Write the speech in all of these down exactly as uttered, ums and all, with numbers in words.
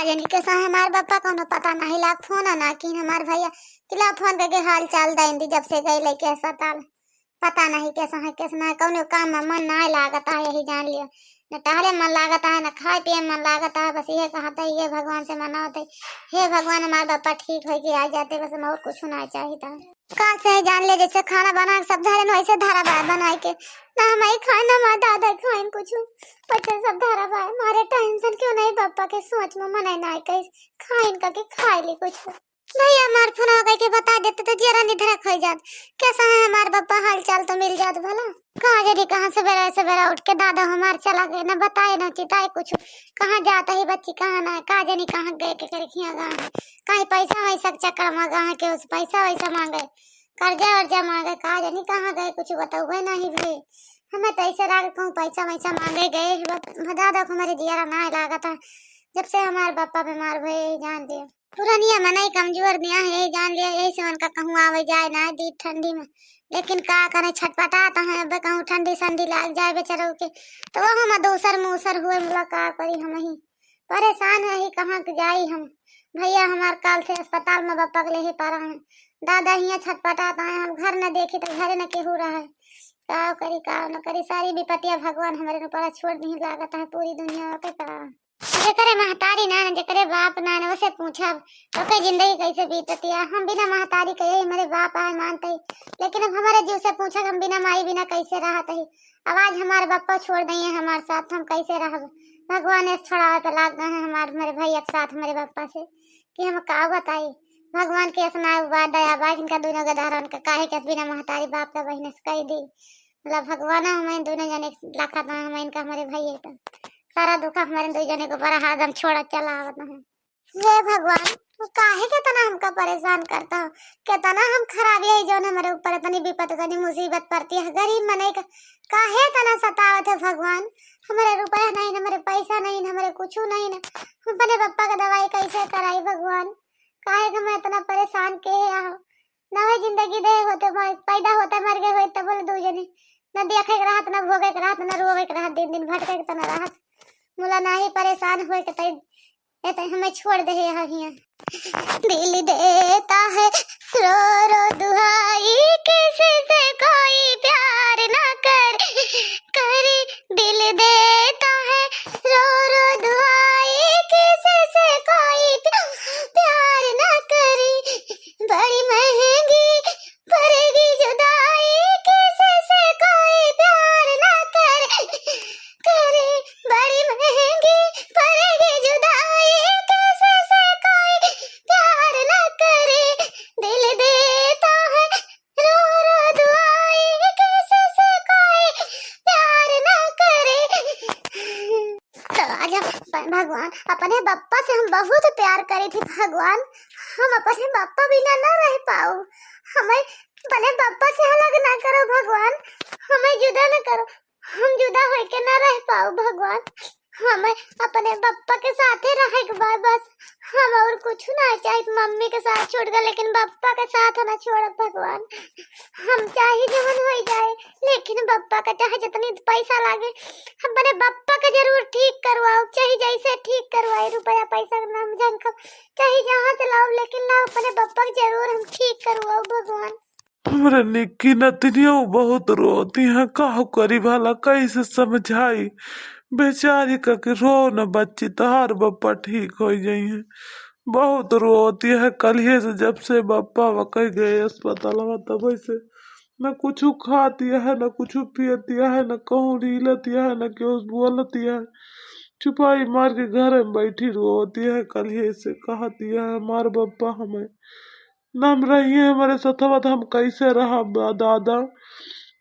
यानी कैसा है हमार बप्पा, कौनो पता नहीं लाग। फोन ना की हमार भैया किला फोन करके हाल चाल देंदी, जब से गए लेके अस्पताल। पता नहीं कैसा है, कैसा ना है, कौनो काम में मन ना लागत है, यही जान लियो। न टहले मन लागत है, न खाए पिए मन लागत है, बस ये कहत है, ये भगवान से मनावत है, हे भगवान, हमार बप्पा ठीक होके आ जाते, बस हम और कुछ ना चाहिए था। काल से ही जान ले, जैसे खाना बना के सब धरे न, वैसे धरा बा बनाए के। ना हम ही खाए, ना हमार दादा खाए कुछ, वैसे सब धरा बा। मारे टेंशन क्यों नहीं, बप्पा के सोच में मने ना कहीं खाए इनका के खाए ले कुछ। भैया हमार फोन हो गई के बता देते तो जरा निधरा खो जात। कैसा है हमार बप्पा, हाल चाल तो मिल जात भला। कहाँ जरी कहाँ सवेरे सवेरे उठ के दादा हमार चला गए, ना बताए ना चिताए कुछ। कहाँ जात है बच्ची, कहाँ ना, का जानी कहाँ गए, के करे खिया गए हैं। कहीं पैसा वैसा के चक्कर में गए हैं, के उस पैसा वैसा मांगे, कर्जा वर्जा मांगे, का जानी कहाँ गए, कुछ बतौबे नहीं भे। हमें तो ऐसे लागे कहूँ पैसा वैसा मांगे गए, बस दादा को हमारे जियरा ना लागत है, जब से हमार बप्पा बीमार भए, यही जान लिया। पुरनिया मनई कमजोर दिया है, यही जान लिया, यही से उनका कहूँ आवे जाए ना दी ठंडी में। लेकिन का करे, छटपटात है, अब कहूँ ठंडी संडी लाग जाए बेचारों के, तो वह हम दूसर मूसर हुए, मुला का करी हम ही। परेशान है ही, कहाँ के जाई हम। भैया हमार काल से अस्पताल में बप्पा के लेहे पारा है। दादा हियाँ छटपटात आए, हम घर न देखी तो घरे न केहू रहे। का करी, का न करी, सारी विपत्तिया भगवान हमारे ऊपर छोड़ दी, लागत है पूरी दुनिया के का। जेकरे महतारी ना, ना जेकरे बाप ना, ना ओसे पूछब, ओके जिंदगी कैसे बीततिया। हम बिना महतारी के यही हमारे बाप आए मानते ही, लेकिन अब हमारे जीव से पूछब, हम बिना माई बिना कैसे रहत ही। अब आज हमारे बप्पा छोड़ दिए हमारे साथ, हम कैसे रहब? भगवान ऐसे छोड़ावे पे लाग गए हैं हमारे, हमारे भैया के साथ हमारे बप्पा से, कि हम का बताई। भगवान के ऐसा ना बा, दया बा, इनका दोनों के दहरन का काहे के बिना महतारी बाप के बहिन से कह दी। मतलब भगवान हमें दोनों जने लाखा था, हमें इनका हमारे भैया का सारा दुख हमारे दो जने को बड़ा हरदम छोड़ा चला आवत है। हे भगवान, तू काहे के तना हमका परेशान करता हो? केतना हम खराबी है जौन हमारे ऊपर इतनी विपत, इतनी मुसीबत पड़ती है? गरीब मनई का काहे तना सतावत है भगवान? हमारे रुपया नहीं, हमारे पैसा नहीं, हमारे कुछ नहीं ना। हम अपने पप्पा का दवाई कैसे कराई भगवान? काहे के मैं इतना परेशान के है? नवे जिंदगी दे होते, भाई, पैदा होते मर गए होई, तब बोले दू जने। न देखे के रहत, न भोगे के रहत, न रोवे के रहत, दिन दिन भटके के तना रहत। मुला नाही परेशान होए के तई, ए तई हमें छोड़ दे है यहाँ हियाँ। दिल देता है रो रो दुहाई, किसी से कोई प्यार ना कर, करे। दिल देता है रो रो दुहाई, किसी से कोई प्या-, प्यार ना करे। बड़ी महंगी पड़ेगी जुदाई, किसी से कोई प्यार ना करे, करे। बड़ी महंगी पड़ेगी जुदाई, किसी से कोई प्यार ना करे। दिल देता है रो रो दुआई, किसी से कोई प्यार ना करे। तो आज हम प-, भगवान, अपने बप्पा से हम बहुत प्यार करे थे भगवान, हम अपने बप्पा बिना ना रह पाऊ। हमें अपने बप्पा से अलग ना करो भगवान, हमें जुदा ना करो, हम जुदा होके ना रह पाऊ भगवान। हमें अपने बप्पा के साथे रहे के बा बस, हम और कुछ ना चाहित। मम्मी के साथ छोड़ के, लेकिन बप्पा के साथ ना छोड़ब भगवान। हम चाहे जवन हो जाए, लेकिन बप्पा का चाहे जितनी पैसा लागे, हम अपने बप्पा का जरूर ठीक करवाओ, चाहे जैसे ठीक करवाए, रुपया पैसा ना हम झंखब, चाहे जहाँ से लाओ, लेकिन ना अपने बप्पा का जरूर हम ठीक करवाओ भगवान। हमरे निक्की नतनियो बहुत रोती हैं, का करी भला, कैसे समझाई? बेचारी का के रो न बच्ची, तहार बप्पा ठीक हो जाई हैं। बहुत रोती है, कलिए से जब से बप्पा वकई गए अस्पताल में, तब से न कुछ खाती है, न कुछ पियती है, न कहूँ रीलती है, न केहू बोलती है। चुपाई मार के घर में बैठी रोती है, कलिए से कहती है, "हमार बप्पा हमें ना हम रहिए, हमारे सथवा तो हम कैसे रहब दादा?"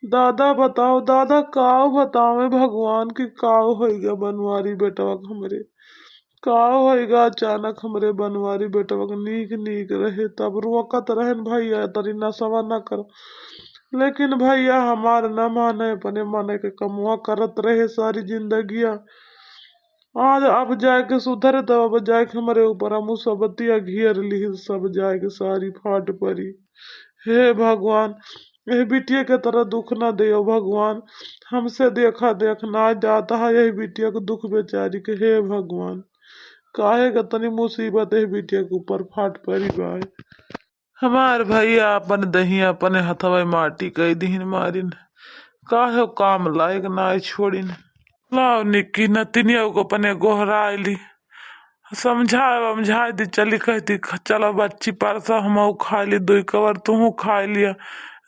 दादा बताओ, दादा काव बतावे भगवान की काव होइगा बनवारी बेटवा के हमरे। काव होइगा अचानक हमरे बनवारी बेटवा के नीक नीक रहे, तब रोकत रहन भैया, तरी नशवा ना कर। लेकिन भैया हमार न माने, अपने माने के कमवा करत रहे सारी जिंदगिया। आज अब जाके सुधरे, तब अब जाके हमरे ऊपर मुसीबतिया घेर लिहिन, सब जाके सारी फाट परी। हे भगवान, यह बिटिया के तरह दुख ना दियो भगवान, हमसे देखा देख ना जाता है यही बिटिया के दुख बेचारी के। हे भगवान, काहे का तनी मुसीबत है बिटिया के ऊपर फाट परी बा। हमार भइया अपन दहिया अपने हथवा माटी कई दिहिन मारिन, काहे काम लायक नाय छोड़िन। लाओ निक्की नतिनिया को अपने गोहराइली, समझाए वमझाए दी चली कहती, "ख-, चलो बच्ची परसा हमहू खाइली दुई कवर तुहू खाइ लिया,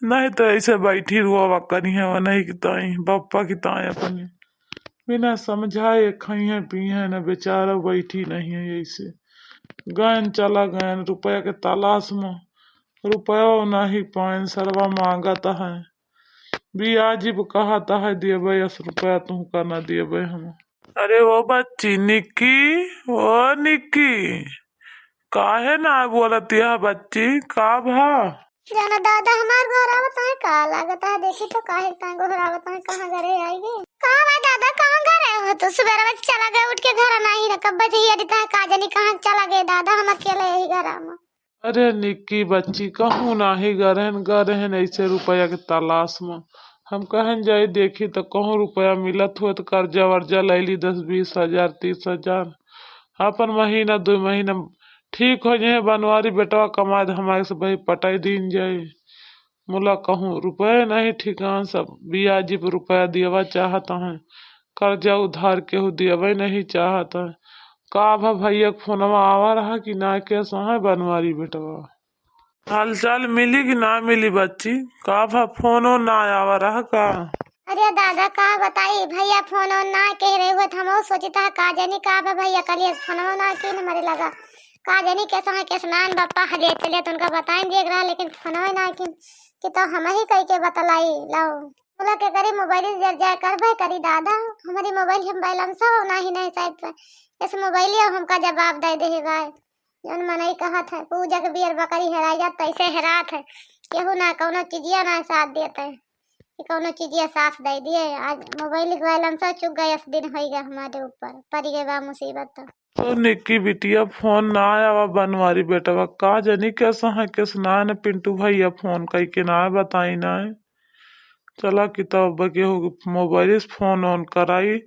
नहीं तो ऐसे बैठी रुआवा करिहे वनही की ताई बप्पा की ताई अपने।" बिना समझाए खइहे पीहे न बेचारा बैठी नहीं है ऐसे। गयन चला गयन रुपया के तलाश में, रुपया नहीं पायन सरवा मांगत है। बियाजी पे कहत है, "देबे अस रुपया तुहका ना देबे हम।" अरे ओ बच्ची निक्की, ओ निक्की, काहे ना बोलत यह बच्ची, का भा? जाना दादा हमार गोहरावत है, का लागत है, देखी तो काहे ताई गोहरावत है, कहाँ घरे आई गे? का भाई दादा, कहाँ घरे हो तू? सुबेरे बस चला गए उठ के घर, नाही ना कब बजे ही अड़ी ताई, का जानी कहाँ चला गए दादा, हम अकेले यही घर में। अरे निक्की बच्ची, कहूँ नाही गरहन, गरहन ऐसे रुपया के तलाश में। हम कहन जाई देखी तो कहूँ रुपया मिलत हुए तो कर्जा वर्जा लैली दस बीस हजार, तीस हजार। अपन महीना दुई महीना ठीक हो जाए, बनवारी बेटवा कमाए धमाए से भाई पटाई दीन जाए। मुला कहूँ रुपये नहीं ठिकान, सब बियाजी पे रुपया दियवा चाहत हैं, कर्जा उधार केहू दियवे नहीं चाहत है। का भा भैया के फोनवा आवा रहा कि ना, कैसा है बनवारी बेटवा? हालचाल मिली कि ना मिली बच्ची? का भा फोनो ना आवा रहा का? अरे दादा का बताई भैया, फोनो ना कह रहे हुए, हमहू सोचित है का जानी का भा भैया, कलिए फोनो ना की न मरे लगा। का जानी कैसा है, कैसा नान बप्पा हले चले तो उनका बताइन देख रहा, लेकिन फोनो ना की कि तो हम ही कह के बतलाई लाओ। बोला के करी मोबाइल जर जाए करबे करी दादा, हमारी मोबाइल हम बैलेंस हो ना ही नहीं साइड पे, इस मोबाइल हमका जवाब दे दे भाई। जौन मनई कहत है, पूजा के बियर बकरी हेराई जात, तैसे हेरात है। केहू ना कौनो चीजिया ना साथ देत है कि कौनो चीजिया साथ दे दिए। आज मोबाइल बैलेंस चुक गए, अस दिन होई गए हमारे ऊपर, पड़ गए बा मुसीबत। तो निक्की बिटिया फोन ना आवा बनवारी बेटवा, का जानी कैसा है, कैसा ना है, पिंटू भैया फोन कई के ना है, बताई ना है। चला कि तब केहू मोबाइल से फोन ऑन कराई।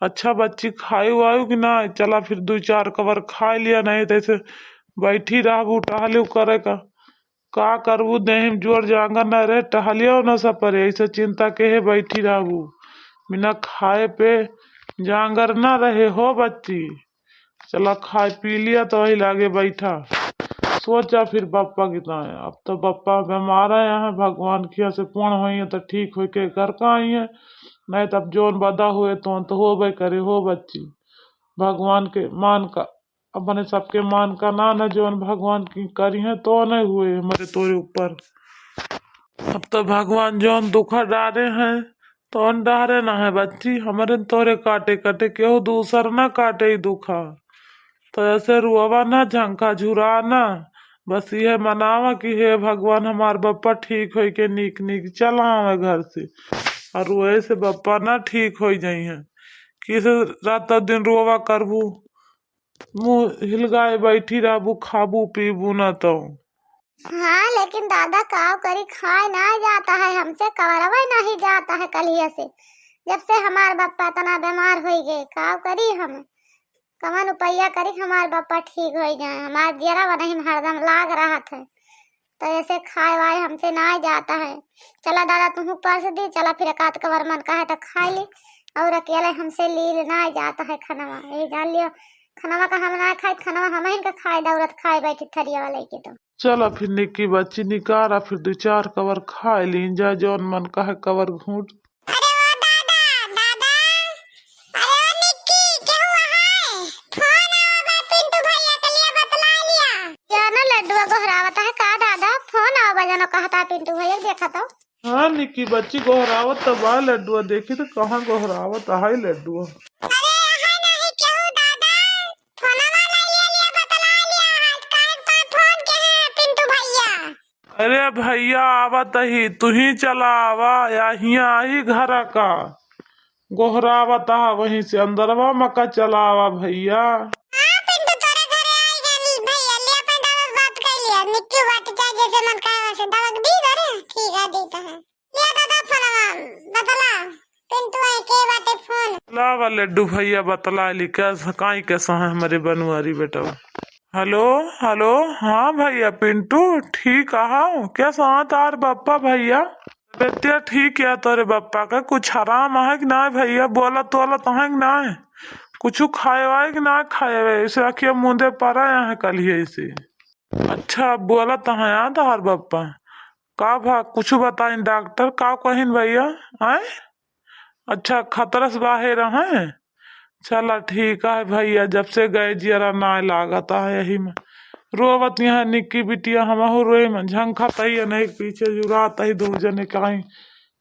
अच्छा बच्ची, खाई वायु कि ना? चला फिर दुई चार कवर खाई लिया, नहीं तो ऐसे बैठी रहबू टहलियो करे का। का करबू, देह में जोर जांगर ना रहे, टहलियो ना सा परे, ऐसे चिंता के है बैठी रहबू। बिना खाए पे जांगर ना रहे हो बच्ची। चला खाए पी लिया तो वही लागे बैठा। सोचा फिर बप्पा की ताए, अब तो बप्पा बीमार है, यहाँ भगवान की यहाँ से पूर्ण होई है तो ठीक होई के घर का आई है, नहीं तब जौन बदा हुए तो, तो होबे करे हो बच्ची। भगवान के मान का, अपने सबके मान का ना, ना जौन भगवान की करी है तो नहीं हुए हमारे तोरे ऊपर। अब तो भगवान जौन दुखा डारे हैं तौन डहरे ना है बच्ची, हमरे तोरे काटे काटे, केहू दूसर ना काटे ई दुखा। तो ऐसे रुआवा ना, झंखा झुरा ना, बस यह मनावा कि हे भगवान, हमार बप्पा ठीक होई के नीक नीक चला आवे घर से। और वैसे बप्पा ना ठीक होई जाई हैं, किसे रात दिन रुआवा करबू, मुँह हिलगाए बैठी रहबू, खाबू पीबू ना तो। हाँ, लेकिन दादा काव करी, खाए ना जाता है हमसे, कवरवा नहीं जाता है कलिया से। जब से हमार बप्पा इतना बीमार होई गए, काव करी हम, कवन उपैया करी कि हमार बप्पा ठीक होई जाए। हमार जियरा वनही में हरदम लाग रहत है, तो ऐसे खाए वाए हमसे ना जाता है। चला दादा, तुहू परस दी, चला फिर एक आध कवर मन कहे तो खाए ली, और अकेले हमसे लील ना जाता है खनवा। ये जान लियो, खनवा का हम ना खाए, खनवा हम ही का खाए दौड़त खाए बैठी थरिया वाले के तो। चला फिर निक्की बच्ची निकारा, फिर दो चार कवर खाए लीन जा, जौन मन कहे कवर घूट। अरे ओ दादा, दादा, अरे ओ निक्की, केहू है? फोन आवा बा पिंटू भैया के लिए, बतला लिया। जाना लड्डुआ गोहरावत है का दादा? फोन आवा बा, जानो कहता पिंटू भैया, देखा तो। हाँ निक्की बच्ची, गोहरावत तो बा लड्डुआ, देखी तो कहाँ गोहरावत है लड्डुआ। अरे यहाँ नहीं केहू दादा, फोनवा ले लिया, लिया, बतला लिया, आज काहे का फोन के है पिंटू भैया? अरे भैया, आवत ही, तुही चला आवा, या हियाँ आही घरा का। गोहरावत हा वहीं से अंदरवा मका चला आवा भैया। हाँ पिंटू, तोरे घरे आई गइल भैया, ले अपन दादा से बात कर लिया, निक्की बात चाहे जैसे मन करे वैसे दादा दी घरे, ठीक है, दी तो है। ले दादा फोनवा, बतला, पिंटू है के बाटे फोन। ला लड्डू भैया बतला ली, कैसा, काई कैसा है हमरे बनवारी बेटवा। हेलो, हेलो, हाँ भैया पिंटू, ठीक आहा? कैसा है तार बप्पा भैया? बेटिया ठीक है तोरे बप्पा का, कुछ आराम है कि ना भैया? बोलत वोलत है कि ना? कुछ खाए वाए कि ना खाए वाए? ऐसे अखिया मूंदे पड़ा है कल ही ऐसे। अच्छा, बोलत है यार तोहार बप्पा। का भा, कुछ बताइन डॉक्टर, का कहिन भैया? आय? अच्छा, खतरा से बाहर हैं? चला ठीक है भैया, जब से गए जियरा ना लागत है यही में। रोवत यहाँ निक्की बिटिया, हमहू रोए में झंखत ही नहीं, पीछे जुरात ही दो जने काई।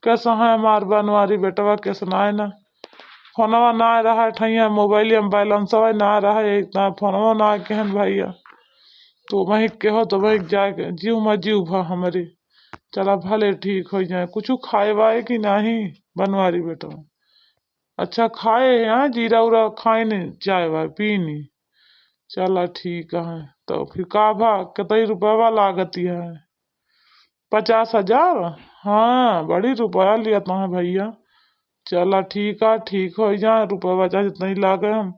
कैसा है हमार बनवारी बेटवा, कैसा ना है ना? फोनवा ना रहा ठैया, मोबाइल में बैलेंसवा ना रहा, एक ना फोनवा ना केहन भैया। तो वहीं केहो तो वहीं जाके जीव में जीव भा हमरे। चला भले ठीक हो जाए। कुछ खाए वाए कि नहीं बनवारी बेटवा? अच्छा खाए हैं, जीरा उरा खाए नहीं, चाय वाय पीनी। चला ठीक है। तो फिर का भा, कतई रुपया लागती है? पचास हजार? हाँ, बड़ी रुपया लिया तो है भैया। चला ठीक है, ठीक हो जाए, रुपया चाहे जितना ही लागे, हम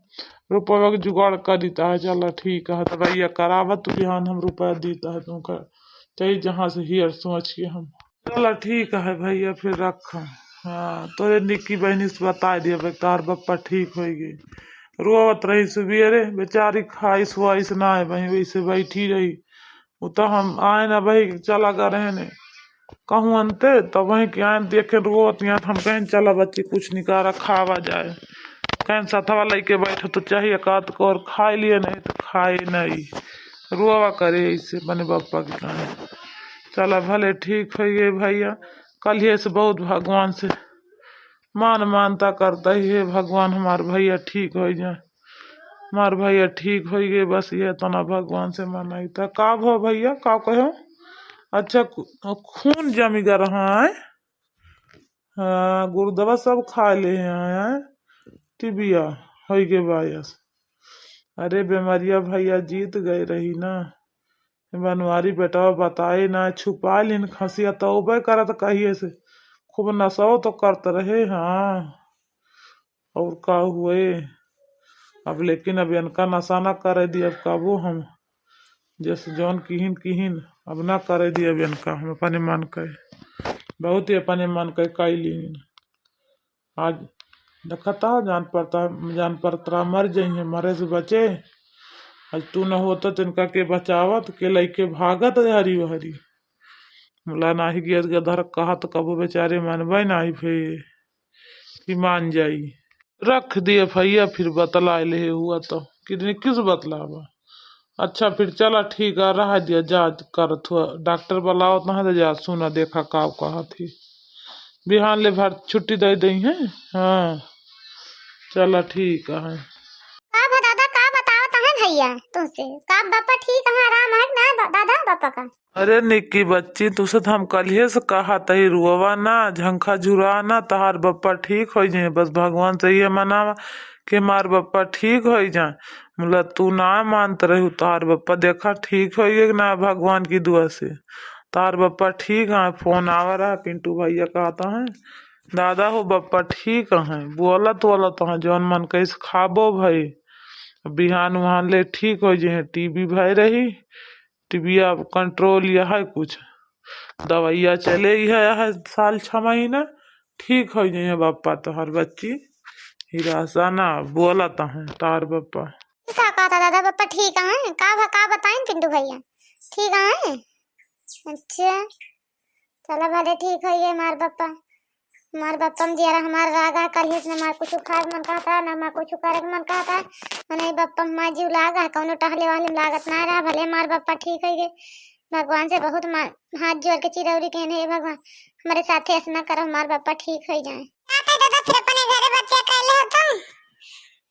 रुपया के जुगाड़ करी ता है। चला ठीक है, दवाइया करावत तू बिहान, हम रुपया दीता है तुमका, चाहे जहाँ से हियर सोच के हम। चला ठीक है भैया, फिर रख। हाँ, तोरे निक्की बहनी से बता दिया भाई, तार बप्पा ठीक होइगे। रोवत रही सुबेरे, बेचारी खाइस वाइस ना है भाई, वैसे बैठी रही। वो तो हम आए ना भाई, चला गए रहे ने कहूँ अंते, तब वहीं के आए देखे रोवत यहाँ, हम कहें चला बच्ची कुछ निकारा खावा जाए। कहें सथवा लेके बैठो तो चाहिए का तो और खाए लिए नहीं तो खाए नहीं। रोवा करे ऐसे अपने बप्पा के कहें। चला भले ठीक हो गए भैया, कल ये से बहुत भगवान से मान मानता करता ही है भगवान हमार भैया ठीक हो जाए। हमार भैया ठीक हो गए, बस ये तना भगवान से मनाई था। का भो भैया, का कहो? अच्छा, खू-, खून जमी गा रहा है। हाँ, गुर्दवा सब खा ले हैं, हैं? टिबिया हो गए बायस। अरे बेमरिया भैया जीत गए रही ना। बनवारी बेटवा बताए ना, छुपा लिन खसिया तौबे करत कहिए से। खूब नशो तो करत रहे, हाँ। और का हुए? अब लेकिन अब इनका नशा ना करे दी, अब कबो हम जैसे जौन किहिन किहिन, अब ना करे दी अब इनका, हम अपने मन के, बहुत ही अपने मन के कई लीन। आज देखता जान पड़ता, जान पड़ता मर जाइए, मरे से बचे। आज तू न होता तो इनका के बचावत, के लइके भागत हरी हरी। मुला नाही गियत गधर कहत कबो बेचारे मनबे नाही भे कि मान जाई। रख दिए भैया, फिर बतला ले हुआ तो कितने किस बतलावा। अच्छा फिर चला ठीक है, रह दिया, जा करत हुआ, डॉक्टर बुलावत ना है तो जा सुना देखा का कहत ही। बिहान ले भर छुट्टी दे दई है। हाँ चला ठीक है। का भा दादा, का बतावत है भैया तुमसे? का बप्पा ठीक है, आराम है ना बा-, दादा बप्पा का? अरे निक्की बच्ची, तुसे तो हम कलिए से कहा तही, रुआवा ना, झंखा झुरा ना, तहार बप्पा ठीक हो जाए। बस भगवान से ये मनावा कि हमार बप्पा ठीक हो जाए। मुला तू ना मानत रहू, तहार बप्पा देखा ठीक हो गए ना भगवान की दुआ से। तहार बप्पा ठीक है, फोन आवा रहा, पिंटू भैया कहता है, दादा हो बप्पा ठीक है, बोलत बोलत है, जौन मन कैसे खाबो भाई, बिहान उहान ले ठीक हो जाए। टीबी भय रही, टीबिया अब कंट्रोल यह है कुछ, दवाइया चले ही है, यह साल छह महीना, ठीक हो जाए बप्पा तोहर बच्ची, हिरासा ना बोलत है तार बप्पा। का कहता दादा, बप्पा ठीक है? का भा, का बताइन पिंटू भैया, ठीक है? अच्छा, चला भले ठीक है ये मार बप्पा। मार बप्पा में जियरा हमार राग है, कल ही से ना मार कुछ खाए के मन कहता, ना मार कुछ करे के मन कहता। मने बप्पा में मार जीव लाग है, कौनो टहले वाले में लागत ना रहा, भले मार बप्पा ठीक हो गए। भगवान से बहुत मा-, हाथ जोड़ के चिरौरी कहने, "हे भगवान, हमारे साथे ऐसा ना करो, मार बप्पा ठीक हो जाए।" आते दादा फिर अपने घरे बतिया कर ले हो तुम।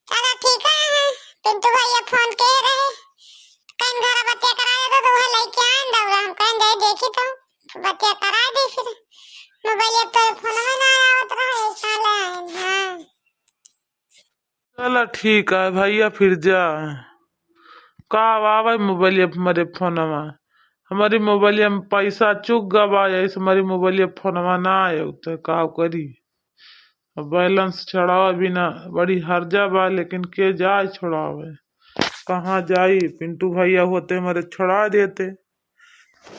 चला ठीक है, पिंटू भैया फोन के रहे, कहीं घर बतिया करा दे तो वह लेके आए दौड़ा, हम कहीं जाए देखी तो बतिया करा दे फिर। मोबाइल तो फोन में ना आवत रहा, एक साल आए, हाँ। चला ठीक है भैया, फिर जा। का आवे मोबाइल पर हमारे फोनवा, हमारी मोबाइल में पैसा चुक गवा, ऐसे हमारी मोबाइल पर फोनवा ना आए तो का करी। अब बैलेंस छुड़ावा बिना बड़ी हर्जा बा, लेकिन के जाए छुड़ावे, कहाँ जाई? पिंटू भैया होते हमरे छुड़ा देते।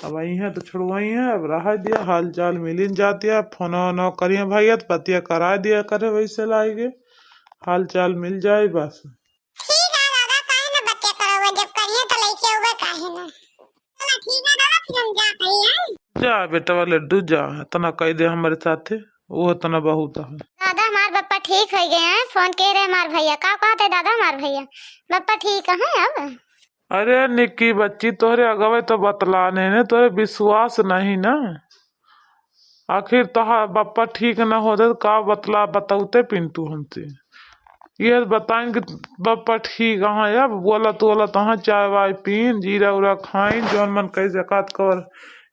अब अइहें तो छुड़वाइहें, अब रहा दिया, हाल चाल मिलिन जातिया, फोन वोन करिहें भैया तो बतिया करा दिया करे, वैसे लाइगे हाल चाल मिल जाए बस। ठीक है दादा, काहे ना बतिया करउबे, जब करिहें तो लइके अउबे काहे ना। चला ठीक है दादा, फिर हम जात हई, हैं? जा बेटवा लड्डू जा, इतना कह दे हमरे साथे, वो इतना बहुत है। दादा हमार बप्पा ठीक होइ गए हैं, फोन किहे रहे हमार भैया। का कहत है दादा हमार भैया? बप्पा ठीक है अब? अरे निक्की बच्ची, तोहरे अगवे तो बतलाने ने, तोहरे विश्वास नहीं ना। आखिर तोहार बप्पा ठीक न होते तो का बतला बतौते पिंटू हमसे? ये बताइन कि बप्पा ठीक है, अब बोलत बोलत हाँ, चाय वाय पीन, जीरा उरा खाइन, जौन मन कहे जकात कर,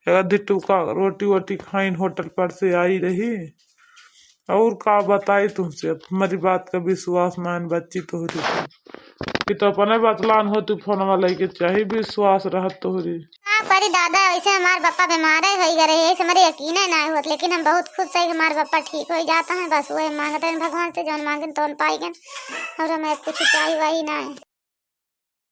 एक आधी टुका रोटी वोटी खाइन, होटल पर से आई रही। और का बताई तुमसे, अब हमारी बात का विश्वास नाइन बच्ची तोहरी। कि तो अपने बतलान हो तू, फोनवा लइके चाही विश्वास रहत तोहरी। का करी दादा, ऐसे हमार बप्पा बीमारे होइ गए रहे, ऐसे हमारे यकीन ही ना होत, लेकिन हम बहुत खुश है कि हमार बप्पा ठीक होइ जाता है। बस वही मांगते हैं भगवान से, जौन मांगेन तौन पाइगेन, और हमें कुछ चाही वही ना है।